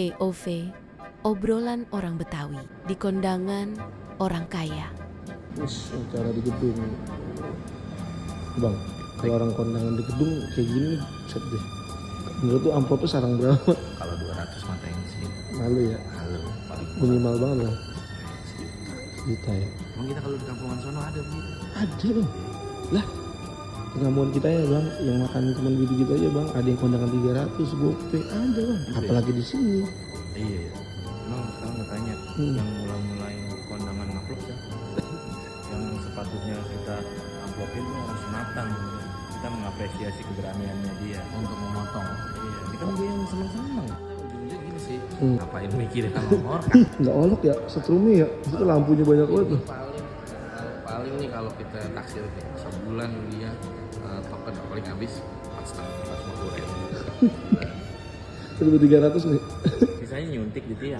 POV, obrolan orang Betawi di kondangan orang kaya. Wis, acara di gedung. Bang, kalau orang kondangan di gedung kayak gini, set deh. Menurut tuh amplopnya sarang berapa? Kalau 200 mah tensi. Malu ya? Halo, paling Minimal banget lah. Juta ya? Emang kita kalau di kampungan sono ada begitu? Ada bang. Lah, di kampungan kita ya bang, yang makan teman gitu-gitu aja bang, ada yang kondangan 300, gope, ada bang. Iya. Apalagi di sini. Iya ya. Emang sekarang nggak tanya yang mulai kondangan ngupload ya. Yang sepatutnya kita amplopin tuh harus matang. Kita mengapresiasi keberaniannya dia untuk memotong. Iya, ini kan dia yang seneng-seneng. Ujungnya gini sih, ngapain mikirin sama orang? Nggak olok ya, setrumnya ya. Itu lampunya banyak banget tuh. Paling nih kalau kita taksir sebulan dia token paling habis 450 ribu. 1.300 nih. Sisanya nyuntik gitu ya.